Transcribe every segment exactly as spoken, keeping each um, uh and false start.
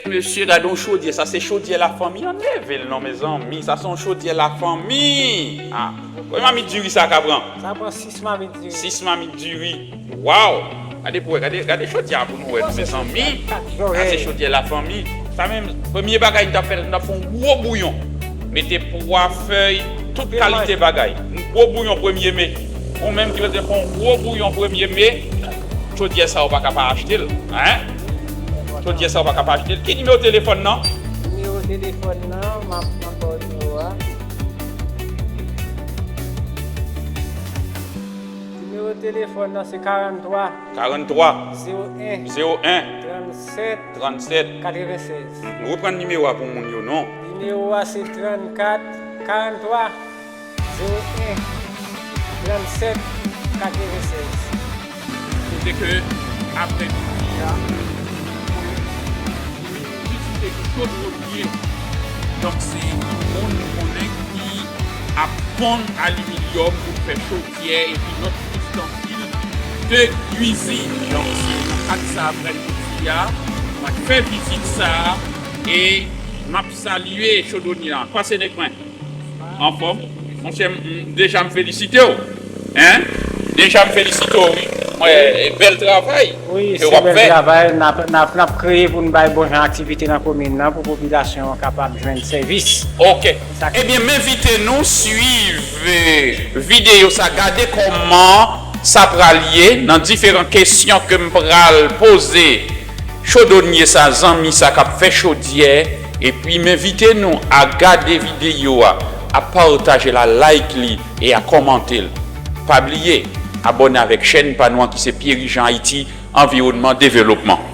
Mesye, gade yon chodyè. Sa se chodyè lafanmi. Ann leve l non, mezanmi. Sa se yon chodyè lafanmi. Ah, konbyen mamit diri sa ka pran? Sa pran sis mamit diri. Sis mamit diri. Waw! Gade pou wè, gade, gade chodyè a pou nou wè, mezanmi. Sa se chodyè lafanmi. Sa menm, premye bagay n t ap fè, n t ap fè yon gwo bouyon. Mete pwa, fèy, tout kalite bagay. Yon gwo bouyon premye me. Ou menm ki bezwen fè yon gwo bouyon premye me, chodyè sa ou pa ka pa achte l, en? Chodyè sa ou pa ka pa achte l. Ki nimewo telefòn nan? Nimewo telefòn nan, m ap, m ap ba w nimewo a. Nimewo telefòn nan se karannntwa. Karannntwa. Zewo en. Zewo en. Trannsèt. Trannsèt. Katrevennsèz. Nou reprann nimewo a pou moun yo non. Nimewo a se trannkat, karannntwa, zewo en, trannsèt, katrevennsèz. Kote ke aprè midi a, vizite Chaudronnier. Donk, se yon moun nou konnen ki ap fonn aliminyòm pou fè chodyè epi lòt istansil de kwizin. Donk, se nan kad sa a, aprè midi a, m ap fè vizit sa a e m ap salye Chaudronnier la. Pase nèg mwen. Anfòm? Monchè, m, m, deja m felisite w. Hein? Deja m felisite w, wi. Mwen, e, bèl travay ke w ap fè. Wi, se bèl travay n ap, n ap, n ap kreye pou n bay bon jan aktivite nan komin nan pou popilasyon an kapab jwenn sèvis. Ok. Ebyen, m envite nou swiv, e, videyo sa, gade kòman sa pral ye nan diferan kesyon ke m pral poze. Chaudronnier sa, zanmi sa k ap fè chodyè, epi m envite nou a gade videyo a, a pataje l, a like li e a kòmante l. Pa bliye, abòne avèk chèn pa nou an ki se Pierre Jean Haïti, Anviwònman Developman.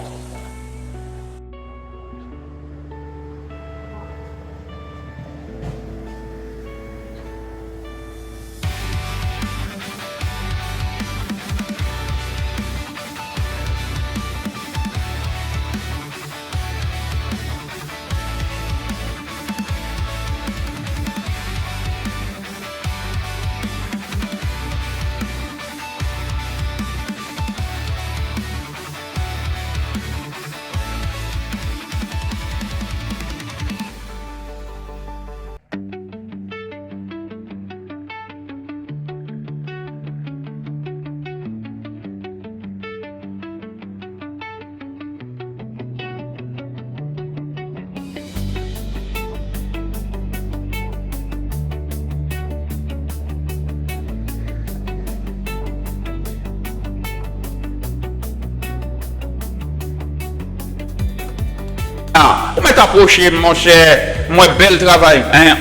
Ah, ou mèt apwoche m, monchè. M wè bèl travay, hein.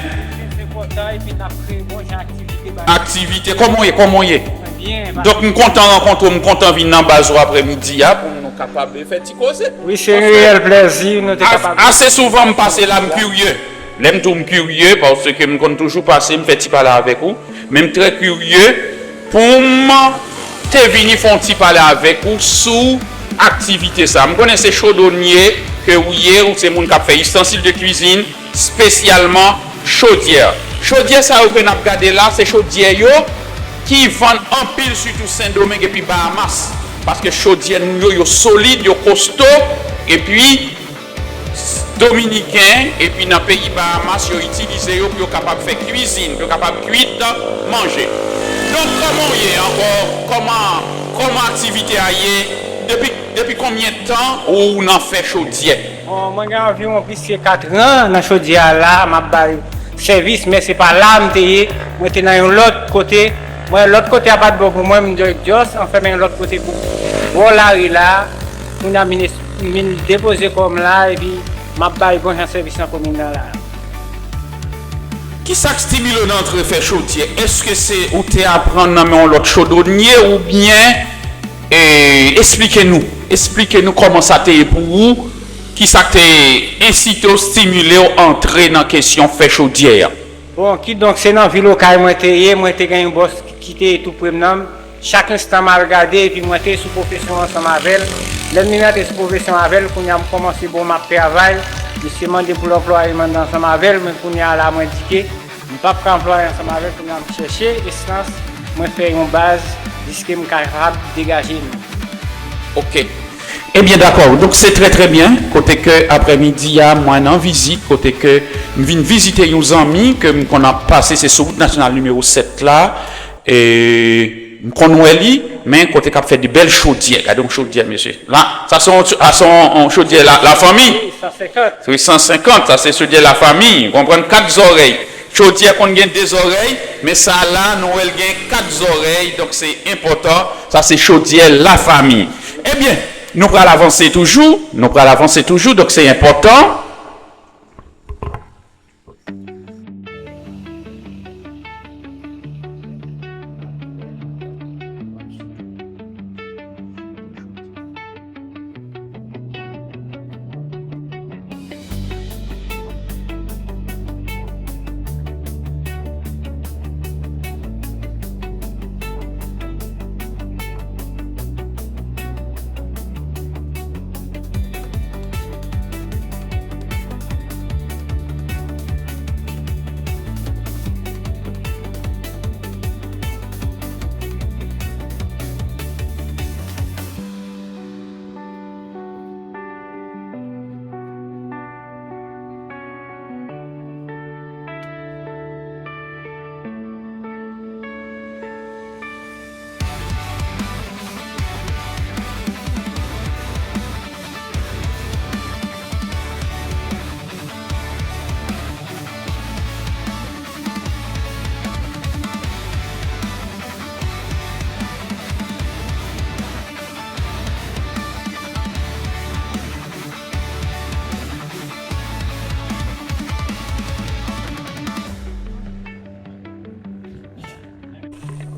Se kontan, epi n ap kreye bon jan aktivite. Aktivite, kòman w ye, kòman w ye? Byen. Donk, m kontan rankontre w, m kontan vin nan baz ou aprè midi a pou nou kapab fè ti koze. Wi, se yon reyèl plèzi nou te kapab. Ase souvan, m pase la, m kirye. Lè m di w m kirye, paske m konn toujou pase, m fè ti pale avèk ou, men m trè kirye pou m te vini fè yon ti pale avèk ou sou aktivite sa. M konnen se chodonye ke ou ye, ou se moun k ap fè istansil de kwizin, espesyalman chodyè. Chodyè sa yo ke n ap gade la, se chodyè yo ki vann anpil, sitou Sendomeng epi Bahamas. Paske chodyè nou yo, yo solid, yo kosto, epi Dominiken, epi nan peyi Bahamas, yo itilize yo pou yo kapab fè kwizin, pou yo kapab kwit manje. Donk, kòman w ye ankò? Kòman, kòman aktivite a ye? Depi, depi konbyen tan ou nan fè chodyè? Bon, mwen gen anviwon plis ke katran nan chodyè a la, m ap bay sèvis, men se pa la m te ye. Mwen te nan yon lòt kote. Mwen, lòt kote a pa t bon pou mwen, m dyòs, dyòs, anfen, men yon lòt kote pou bò lari la. Kounye a, m vin es-, m vin depoze kò m la, epi m ap bay bon jan sèvis nan komin nan la. Ki sa k estimile w nan antre fè chodyè? Èske se ou te aprann nan men yon lòt chodonye oubyen, e, esplike nou, esplike nou kòman sa te ye pou ou, ki sa k te ensite w, estimile w antre nan kesyon fè chodyè a? Bon, kidonk, se nan vil Okay mwen te ye, mwen te gen yon bòs ki te tou pre m nan. Chak enstan m al gade, epi mwen te sou pwofesyon ansanm avè l. Lè m vin rantre sou pwofesyon avè l, kounye a m kòmanse bon, m ap travay. Misye mande pou l anplwaye m ansanm avè l, men kounye a la, mwen di ke m p ap ka anplwaye ansanm avè l, kounye a m chèche estans, mwen fè yon baz, jiske m kapab degaje m. Ok. Ebyen, dakò. Donk, se trè, trè byen. Kote ke aprèmidi a, mwen nan vizit, kote ke m vin vizite yon zanmi ke m konn ap pase, se sou wout nasyonal nimewo sèt la. E m konn wè li, men kote k ap fè de bèl chodyè. Gade yon chodyè, mesye. La, sa se yon, sa se yon, yon chodyè la, lafanmi. Wi, san senkant. Wi, san senkant, sa se chodyè lafanmi. Ou konprann? Kat zòrèy. Chodyè konn gen de zòrèy, men sa la, nou wè l gen kat zòrèy, donk se enpòtan. Sa se chodyè lafanmi. Ebyen, nou pral avanse toujou, nou pral avanse toujou, donk se enpòtan.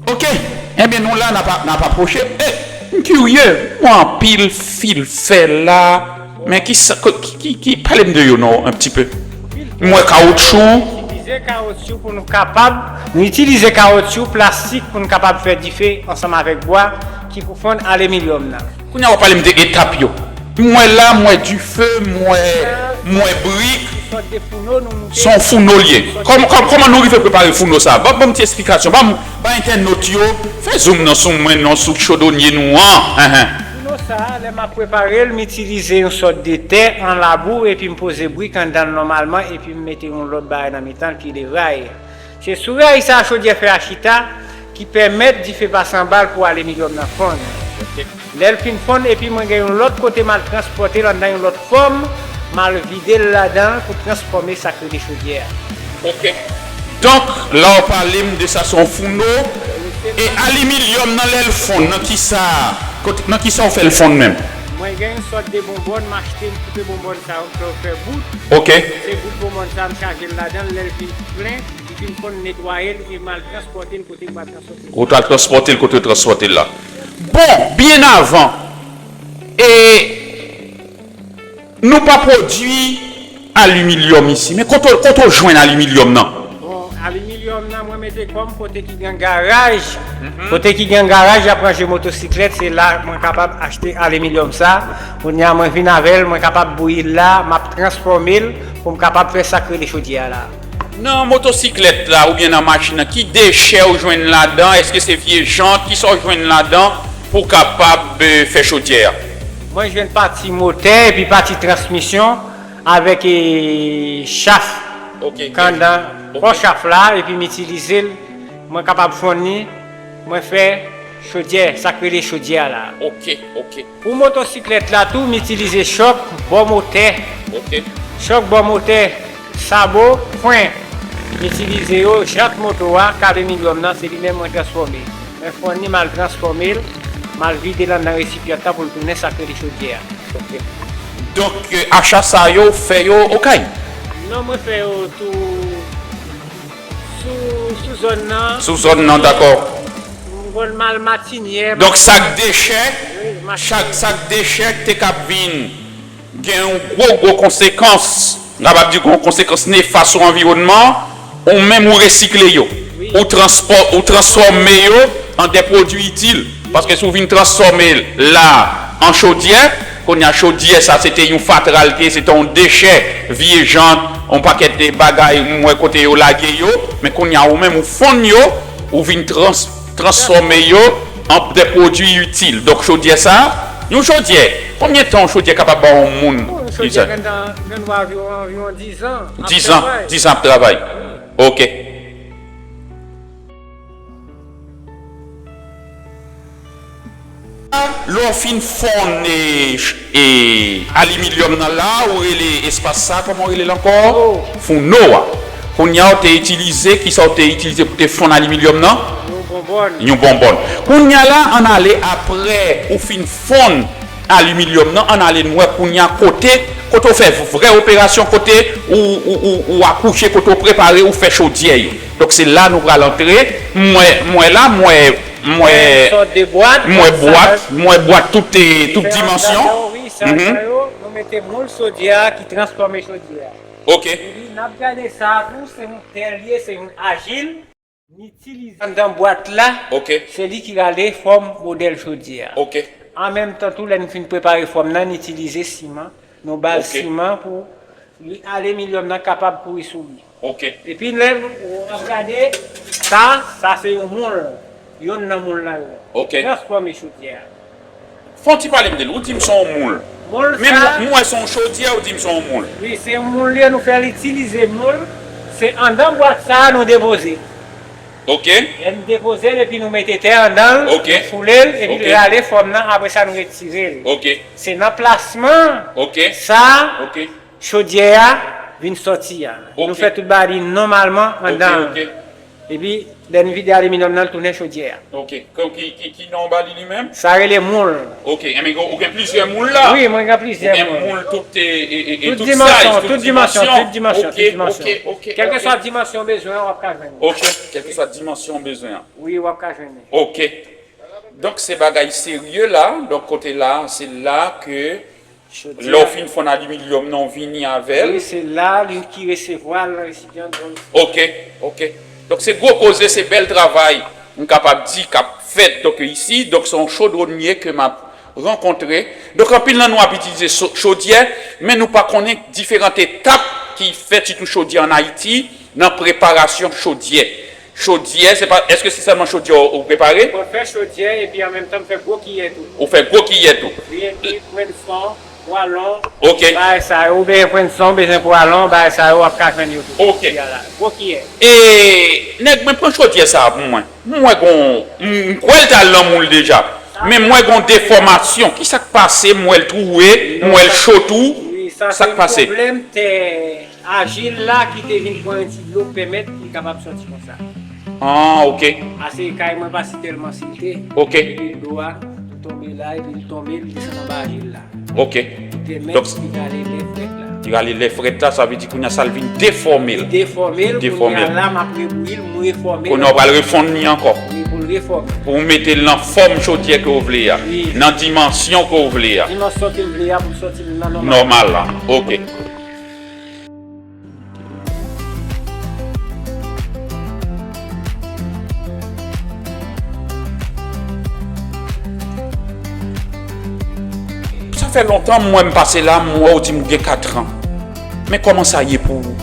Ok, ebyen nou la, n ap, n ap apwoche. E, m kirye, m wè anpil fil fè la, men ki sa, ki, ki, ki, pale m de yo non, un petit peu. M wè kawotchou. Itilize kawotchou pou nou kapab, nou itilize kawotchou, plastik pou nou kapab fè dife ansanm avèk bwa ki pou fonn alimilyòm nan. Kounye a w ap pale m de etap yo. M wè la, m wè dife, m wè, m wè brik. Sòt de founo nou moute. Se yon founo l ye. Kòm, kòm, kòman nou rive prepare founo sa a? Ban, ban m ti esplikasyon. Ban m, ban entènot yo, fè zoom nan sou mwen non, sou chodonye nou an. Enhen. Founo sa a, lè m ap prepare l, m itilize yon sòt de tè an labou epi m poze brik anndan l nòmalman epi m mete yon lòt bagay nan mitan l ki de ray. Se sou ray sa a chodyè fè a chita ki pèmèt dife pase anba l pou alimilyòm nan fonn. Lè l fin fonn, epi mwen gen yon lòt kote m al transpòte l anndan yon lòt fòm, m al vide l ladan l pou transfòme sa k rele chodyè a. Ok. Donk, la w pale m de sa, se yon founo. E alimilyòm nan, lè l fonn, nan kisa, kote, nan kisa w fè l fonn menm? Mwen gen yon sòt de bonbòn, m achte, m koupe bonbòn sa yo, m fè yo fè bout. Ok. Se bout bonbòn sa, m chaje l ladan l, lè l fin plen, li fin fonn, netwaye l, e m al transpòte l kote m pral transpòte l. Ou t al transpòte l kote yo transpòte l la. Bon, byen avan, e nou pa pwodui alimilyòm isi, men kote, kote w jwenn alimilyòm nan? Bon, alimilyòm nan, mwen mete kò m kote ki gen garaj. Mhm. Kote ki gen garaj, y ap ranje motosiklèt, se la mwen kapab achte alimilyòm sa. Kounye a, mwen vin avè l, mwen kapab bouyi l la, m ap transfòme l pou m kapab fè sa k rele chodyè a la. Nan motosiklèt la oubyen nan machin nan, ki dechè ou jwenn ladan? Èske se vye jant? Kisa w jwenn ladan pou w kapab, eh, fè chodyè a? Mwen jwenn pati motè epi pati transmisyon avèk, eh, chaf. Ok, k anndan, ok, kò chaf la, epi m itilize l, mwen kapab fonn li, mwen fè chodyè, sa k rele chodyè a la. Ok, ok. Pou motosiklèt la tou, m itilize chòk bò motè. Ok. Chòk bò motè, sabo, fren. M itilize yo, jant moto a, k aliminyòm nan, se li menm mwen transfòme. Mwen fonn li, m al transfòme l, m al vide l anndan resipyan tan pou l tounen sa k rele chodyè a. Ok. Donk, eh, acha sa yo, w fè yo okay? Non, mwen fè yo tou sou, sou zòn nan. Sou zòn nan, dakò. Zòn Malmatinyè. Donk, sa k dechè, wi, chak sa k dechè k te kab vin gen yon gwo, gwo konsekans, m kapab di yon konsekans nefas sou anviwònman, ou menm ou resikle yo. Wi. Ou transpò-, ou transfòme yo an de pwodui itil. Paske si w vin transfòme l la an chodyè, kounye a chodyè sa se te yon fatra l te ye, se te yon dechè, vye jant, yon pakèt de bagay, m wè kote yo lage yo, men kounye a ou menm ou fonn yo, ou vin trans-, transfòme yo an de pwodui itil. Donk chodyè sa, Yon chodyè, konbyen tan yon chodyè kapab ba yon moun? Yon chodyè gen tan, gen dwa anviwon, anviwon dizan ap travay. Dizan, dizan ap travay. Ok. Lè w fin fonn e, e alimilyòm nan la, ou rele espas sa, kòman w rele l ankò? Founo a. Kounye a, w te itilize, kisa w te itilize pou te fonn alimilyòm nan? Yon bonbòn. Yon bonbòn. Kounye a la, ann ale apre ou fin fonn alimilyòm nan, ann ale n wè kounye a kote, kote w fè vrè operasyon, kote ou, ou, ou, ou akouche, kote w prepare, ou fè chodyè yo. Donk, se la nou pral antre. M wè, m wè la, m wè, m wè, m wè bwat, m wè bwat tout, eh, tout dimansyon. Wi, sa, sa yo, nou mete moul chodyè a ki transfòme chodyè a. Ok. Epi, n ap gade sa a tou, se yon tè l ye, se yon ajil. N itilize anndan bwat la, se li ki rale fòm modèl chodyè a. Ok. An menm tan tou, lè n fin prepare fòm nan, n itilize siman, nou bal siman pou li alimilyòm nan kapab kouri sou li. Ok. Epi lè nou ap gade, sa, sa se yon moul, yonn nan moul nan yo. Ok. Transfòme chodyè a. Fè yon ti pale m de l. Ou di m se yon moul. Moul sa. Men m, m wè se yon chodyè, ou di m se yon moul. Wi, se yon moul li ye, nou fè l itilize moul. Se anndan bwat sa a nou depoze. Ok. Lè n depoze l, epi nou mete tè anndan l, nou foule l, epi l rale fòm nan, apre sa nou retire l. Ok. Se nan plasman sa a, chodyè a vin sòti a. Nou fè tout bagay li nòmalman anndan. Epi, lè n vide aliminyòm nan, l tounen chodyè a. Ok. Ki, ki, ki non ba li, li menm? Sa rele moul. Ok. Enben, ou gen plizyè moul la? Wi, mwen gen plizyè moul. Ou gen moul tout, e, e, e, e tout size, tout dimansyon. Tout dimansyon, tout dimansyon. Ok, ok, ok. Kèlkeswa dimansyon w bezwen an, w ap ka jwenn li. Ok. Kèlkeswa dimansyon w bezwen an. Wi, w ap ka jwenn li. Ok. Donk, se bagay serye la. Donk, kote la, se la ke lè w fin fonn aliminyòm nan, w vini avè l. Wi, se la li ki resevwa l nan resipyan. Ok, ok. Donk, se gwo koze, se bèl travay, m kapab di, k ap fèt, donk, isi. Donk, se yon chodwonye ke m ap rankontre. Donk, anpil nan nou ap itilize cho-, chodyè, men nou pa konnen diferan etap ki fèt, sitou chodyè ann Ayiti, nan preparasyon chodyè. Chodyè, se pa, èske se sèlman chodyè w, ou prepare? Mwen fè chodyè epi an menm tan m fè gwo kiyè tou. Ou fè gwo kiyè tou? Wi, epi pwennson, pwalon, bagay sa yo, ou bezwen pwennson, ou bezwen pwalon, bagay sa yo, w ap ka jwenn yo tou. Ok. Gwo kiyè. E, nèg, mwen pran chodyè sa a pou mwen. M wè gon, m, m kwè l t al nan moul deja. Men m wè gon defòmasyon. Kisa k pase? M wè l twouve, m wè l cho tou. Wi, sa se pwoblèm tè. Ajil la ki te vin pran yon ti dlo pèmèt li kapab sòti konsa. Ah, ok. Ase kay mwen pa si tèlman silte. Ok. Epi dlo a tonbe la, epi li tonbe, li desann anba ajil la. Ok. Li pèmèt li rale lè frèt la. Li rale lè frèt la, sa vle di kounye a sa l vin defòme l. Li defòme l, kounye a la m ap rebouyi l, m refòme l. Kounye a w pral refonn li ankò. Wi, pou l refòme. Pou w mete l nan fòm chodyè ke w vle a. Wi. Nan dimansyon ke w vle a. Dimansyon ke m vle a pou l sòti nan nòmal. Nòmal la. Ok. Sa fè lontan m wè m pase la, m wè w di m ou gen katran. Men kòman sa ye pou ou?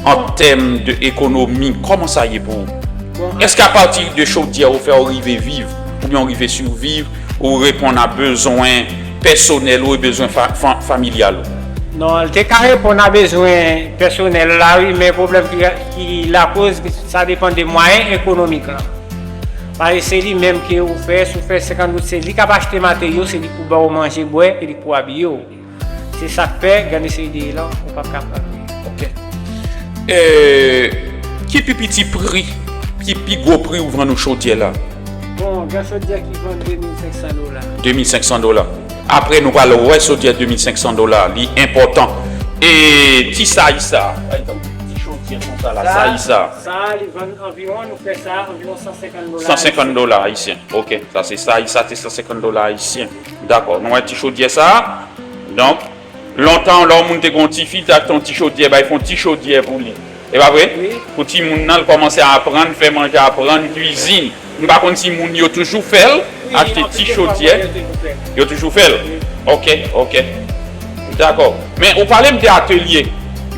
An tèm de ekonomi, kòman sa ye pou ou? Èske apati de chodyè ou fè ou rive viv, oubyen ou rive siviv, ou reponn a bezwen pèsonèl ou e bezwen fa-, fa-, familyal ou? Non, l te ka reponn a bezwen pèsonèl la, wi, men pwoblèm ki, ki lakoz, sa depann de mwayen ekonomik lan. Paske se li menm ke ou fè, si w fè senkant goud, se li k ap achte materyo, se li k pou ba w manje, bwè, e li k pou abiye w. Se sa k fè, gade seri de lan, ou p ap ka pran li. Ok. E, ki pi piti pri, ki pi gwo pri ou vann yon chodyè la? Bon, gen chodyè ki vann de mil senk san dola. De mil senk san dola. Apre, nou pral wè chodyè de mil senk san dola, li enpòtan. E ti size sa, pa egzanp, ti chodyè konsa la, size sa. Sa, li vann anviwon, nou fè sa anviwon san senkant dola ayisyen. San senkant dola ayisyen. Ok, sa se size, sa se san senkant dola ayisyen. Dakò, nou wè ti chodyè sa. Donk, lontan, lè yon moun te gen yon tifi, li te achte yon ti chodyè, bay fè yon ti chodyè pou li. E pa vre? Wi. Pou timoun nan, l kòmanse aprann fè manje, aprann kwizin. M pa konn si moun yo toujou fè l, achte ti chodyè. Yo toujou fè l? Wi. Ok, ok. Dakò. Men ou pale m de atelye.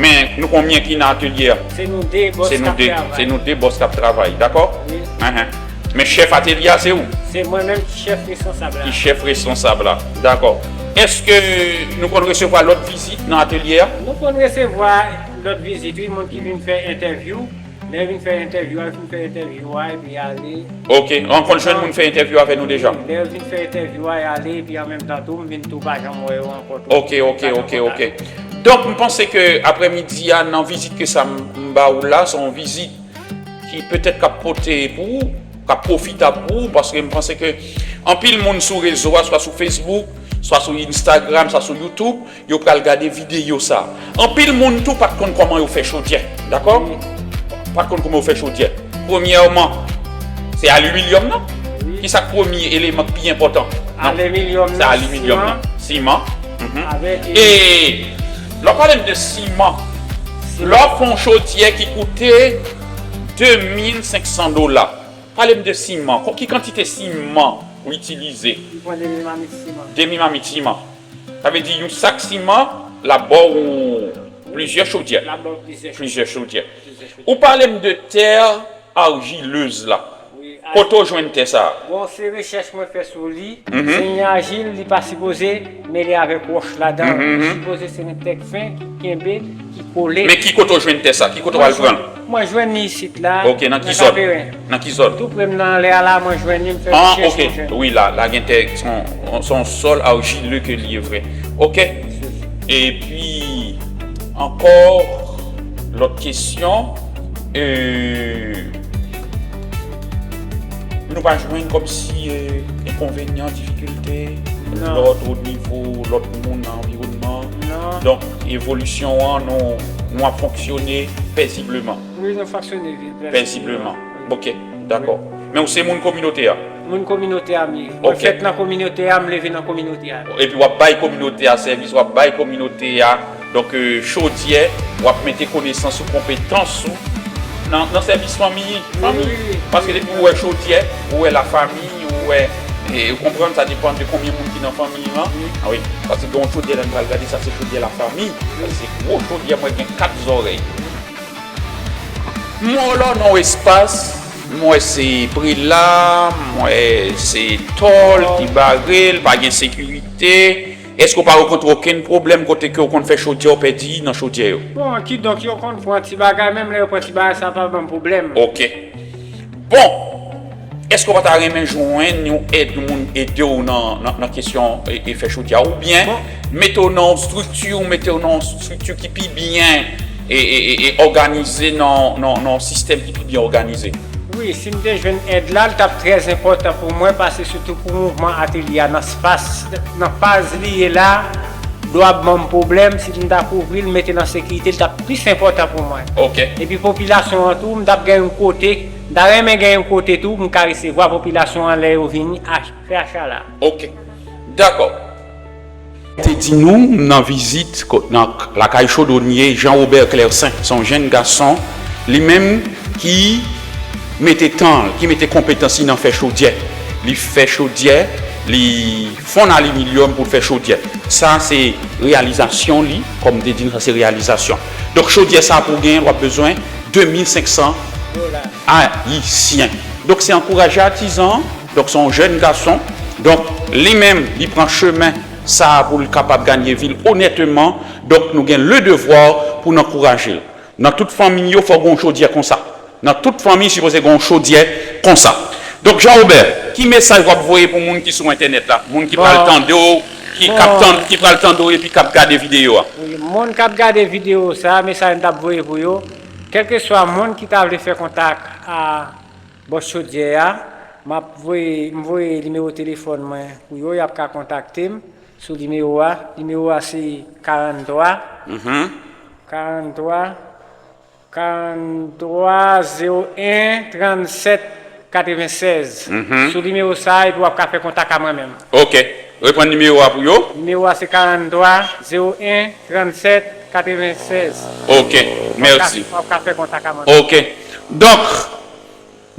Men nou konbyen ki nan atelye a? Se nou de bòs k ap travay. Se nou de bòs k ap travay, dakò? Wi. Enhen. Men chèf atelye a se ou? Se mwen menm ki chèf responsab la. Ki chèf responsab la. Dakò. Èske nou konn resevwa lòt vizit nan atelye a? Nou konn resevwa lòt vizit, wi, moun ki vin fè entèvyou. Lè yo vin fè entèvyou a, yo fin fè entèvyou a, epi y ale. Ok, an konn jwenn moun fè entèvyou avè nou deja? Wi, lè yo vin fè entèvyou a, y ale, epi an menm tan tou, m vin tou pa janm wè yo ankò tou. Ok, ok, ok, ok. Donk, m panse ke aprèmidi a, nan vizit ke sa m, m ba ou la, se yon vizit ki petèt k ap pote pou ou, k ap pwofitab pou ou, paske m panse ke anpil moun sou rezo a, swa sou Facebook, swa sou Instagram, swa sou YouTube, yo pral gade videyo sa. Anpil moun tou pa t konn kòman yo fè chodyè, dakò? Pa t konn kòman yo fè chodyè. Premyèman, se alimilyòm nan. Wi. Kisa k premye eleman k pi enpòtan? Nan alimilyòm nan, se alimilyòm nan, siman. Mhm. Avèk, e, lè w pale m de siman, lè w fè yon chodyè ki koute de mil senk san dola, pale m de siman. Ki kantite siman ou itilize? Li pran demi mamit siman. Demi mamit siman. Sa vle di yon sak siman, l ap ba w plizyè chodyè. L ap ba w plizyè chodyè. Plizyè chodyè. Plizyè chodyè. Ou pale m de tè ajilez la. Wi, kote w jwenn tè sa a? Bon, se rechèch mwen fè sou li. Mhm. Se yon ajil, li pa sipoze mele avèk wòch ladan. Mhm, mhm. Li sipoze se yon tè k fen, ki kenbe, ki kole. Men ki kote w jwenn tè sa? Ki kote w al pran l? Mwen jwenn li isit la. Ok, nan ki zòn? Nan Kaperen. Nan ki zòn? Tou pre m nan anlè a la, mwen jwenn li, m fè rechèch, mwen jwenn li. Ah, ok. Wi, la, la gen tè, se yon, se yon sòl ajile ke li ye vre. Ok. Epi, ankò, lòt kesyon, e, nou pa jwenn kòmsi, e, enkonvenyan, difikilte, lòt o nivo lòt moun nan anviwònman. Non. Donk, evolisyon an, nou, nou ap fonksyone pezibleman. Wi, nou fonksyone vi-, pezibleman. Pezibleman. Wi. Ok, dakò. Wi. Men ou se moun kominote a? Moun kominote a m ye. Mwen fèt nan kominote a, m leve nan kominote a. Epi w ap bay kominote a sèvis, w ap bay kominote a, donk, e, chodyè, w ap mete konesans ou, konpetans ou nan, nan sèvis fanmi, fanmi. Wi, wi, wi. Paske depi ou wè chodyè, ou wè lafanmi, ou wè, e, ou konprann, sa depann de konbyen moun ki nan fanmi an. Wi. Ah wi, paske gen yon chodyè la, nou pral gade sa, se chodyè lafanmi. Wi. Sa se gwo chodyè, mwen gen kat zòrèy. M wè w la nan yon espas, m wè se prela, m wè se tòl ki bare, l pa gen sekirite. Èske w pa rankontre okenn pwoblèm kote ke w konn fè chodyè, w pèdi nan chodyè yo? Bon, kidonk, yo konn pran ti bagay, menm lè yo pran ti bagay, sa pa ban m pwoblèm. Ok. Bon, èske w pa ta renmen jwenn yon èd, yon moun ede w nan, nan, nan kesyon e, e fè chodyè a? Oubyen mete w nan yon estrikti, mete w nan yon estrikti ki pi byen e, e, e, e òganize nan, nan, nan yon sistèm ki pi byen òganize? Wi, si m te jwenn èd la, l t ap trè enpòtan pou mwen, paske sitou pou mouvman atelye a nan espas, nan faz li ye la, dwa ban m pwoblèm, si m ta kouvri l, mete l an sekirite, l t ap plis enpòtan pou mwen. Ok. Epi popilasyon an tou, m t ap gen yon kote, m ta renmen gen yon kote tou, m ka resevwa popilasyon an lè yo vini ach-, fè acha la. Ok. Dakò. Te di nou, m nan vizit ko-, nan lakay chodonye Jean Robert Clersaint, se yon jenn gason, li menm ki mete tan l, ki mete konpetans li nan fè chodyè. Li fè chodyè, li fonn alimilyòm pou l fè chodyè. Sa se reyalizasyon li, kòm m te di nou, sa se reyalizasyon. Donk chodyè sa pou w genyen, w ap bezwen de mil senk san ayisyen. Donk se ankouraje atizan an, donk se yon jèn gason. Donk li menm, li pran chemen sa a pou l kapab ganye vi l onèteman. Donk nou gen le devwa pou n ankouraje l. Nan tout fanmi yo, fò gen yon chodyè konsa. Nan tout fanmi, sipoze gen yon chodyè konsa. Donk, Jean Robert, ki mesaj w ap voye pou moun ki sou entènèt la? Moun ki pral tande w, ki, k ap tann, ki pral tande w epi k ap gade videyo a? Wi, moun k ap gade videyo sa, mesaj m t ap voye pou yo, kèlkeswa moun ki ta vle fè kontak a bòs chodyè a, m ap voye, m voye nimewo telefòn mwen pou yo, y ap ka kontakte m sou nimewo a. Nimewo a se karannntwa, karannntwa, karannntwa, zewo en, trannsèt, katrevensèz. Sou nimewo sa a, epi w ap ka fè kontak a mwen menm. Ok. Reprann nimewo a pou yo. Nimewo a se karannntwa, zewo en, trannsèt, katrevensèz. Ok. Mèsi. W ap ka, w ap ka fè kontak a mwen menm. Ok. Donk,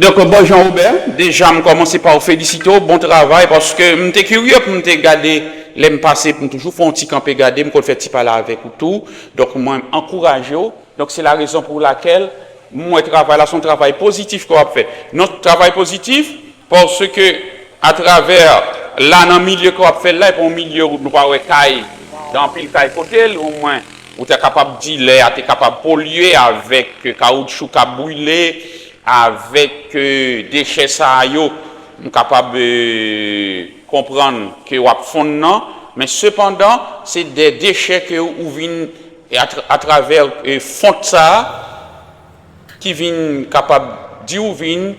Donk, bon, Jean Robert, deja m kòmanse pa w felisite w, bon travay, paske m te kirye pou m te gade, lè m pase, pou m toujou fè yon ti kanpe gade, m konn fè ti pale avèk ou tou. Donk, mwen, m ankouraje w. Donk, se la rezon pou lakèl M wè travay la se yon travay pozitif ke w ap fè. Non, travay pozitif, paske atravè la nan milye ke w ap fè l la, epi yon milye nou pa wè kay, gen anpil kay kote l, omwen ou te kapab di lè a te kapab polye avèk kawoutchou k ap brile, avèk dechè sa a yo, m kapab konprann ke w ap fonn nan, men sepandan se de dechè ke ou vin atravè font sa a ki vin kapab di ou vin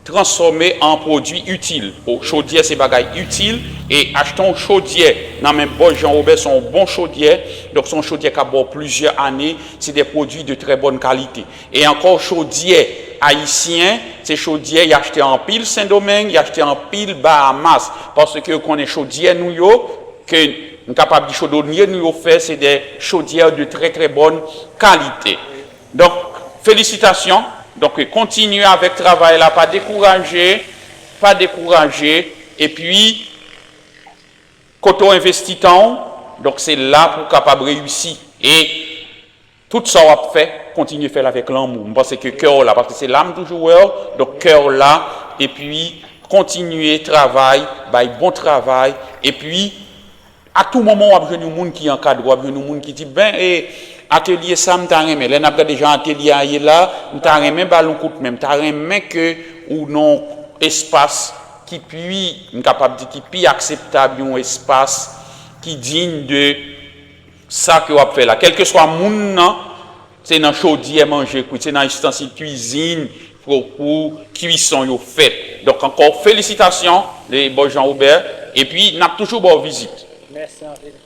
transfòme an pwodui itil. Chodyè se bagay itil, e achte yon chodyè nan men bòs Jean Robert, se yon bon chodyè, donk se yon chodyè k ap ba w plizyè ane, se de pwodui de trè bòn kalite. E ankò, chodyè ayisyen, se chodyè y achte anpil Sendomeng, y achte anpil Bahamas, paske yo konnen chodyè nou yo, ke m kapab di chodonye nou yo fè, se de chodyè de trè trè bòn kalite. Donk, felisitasyon. Donk, kontinye avèk travay la, pa dekouraje, pa dekouraje, epi kote w envesti tan w, donk se la pou w kapab reyisi. E tout sa w ap fè, kontinye fè l avèk lanmou. M panse ke kè w la, paske se la m toujou wè w, donk kè w la, epi kontinye travay, bay bon travay, epi a tou moman w ap jwenn yon moun ki ankadre w, w ap jwenn yon moun ki di, ben, e, atelye sa m ta renmen, lè n ap gade jan atelye a ye la, m ta renmen ba l yon kout men, m ta renmen ke ou nan yon espas ki pi, m kapab di ki pi akseptab, yon espas ki diy de sa ke w ap fè la. Kèlkeswa moun nan, se nan chodyè manje kwit, se nan istansil kwizin pou, pou kwison yo fèt. Donk ankò, felisitasyon, le bòs Jean Robert, epi n ap toujou ba w vizit. Mèsi anpil.